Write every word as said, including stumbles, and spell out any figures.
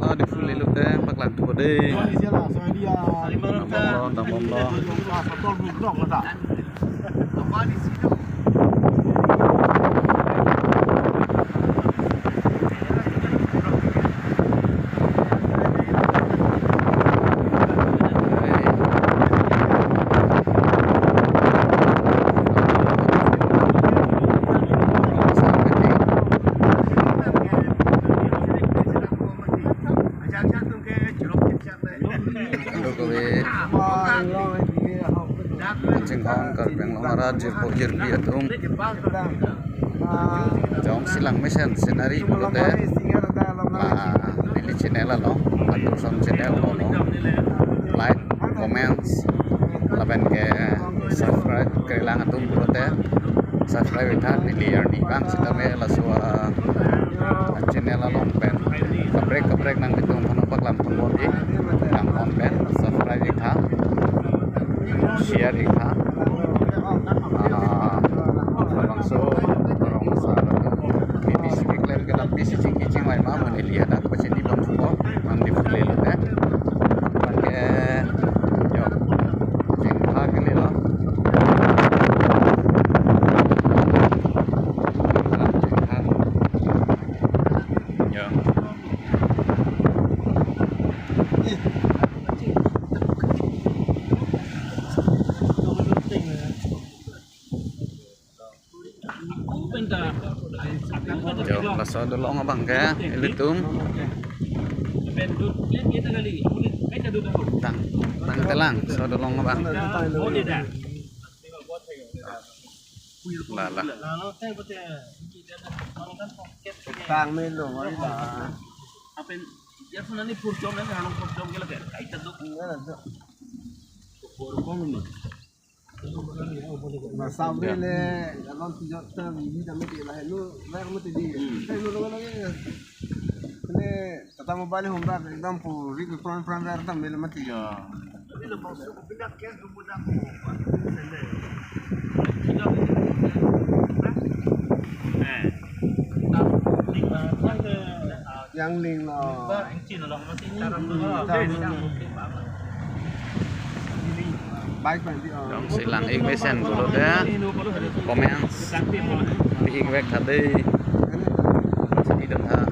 Ah, di full ilo te paklang thu dei. Dambomlo, dambomlo. Kove Chinghon Karbi Anglong arat jirpo jirpi atum jongsi langmesen scenery pulote la neli channel along, Atur Som channel along like, comments lapen ke subscribe kelang atum pulote subscribe iktha, neli arni abang sitame laso a, a channel along pen kaprek kaprek nanglitum aphan paklang ponbomji, nang on pen subscribe iktha, share iktha. Ah, labangso rong asar atum, maybe si keklem kedam, maybe si chingki chingvai ma, mo neli hadak pachini bang suko, nang di full ilo te. Ke, yo, chingki ke lelo. Yo. Yo, laso dolong abang ke, ilitum. Tang, tang telang, laso dolong abang. La, la. Tang melo, wali la. Apen, ya sana ni purchom na, anu purchom ke lagi, kaita tu. Enggak ada. Purchom ni. Masam le, kalau tujuh tam, ini kami di lain lu, lain kami di. Saya lu lu lagi. Ini kata mobile home rak, ekdom puri ke pran pran rak tam mele mati ya. Yang ling lo. Baik, baik, di, oh. Jongsi lang-ik mesen pulote comments pi-ik vek tha dei. Sini dong ha.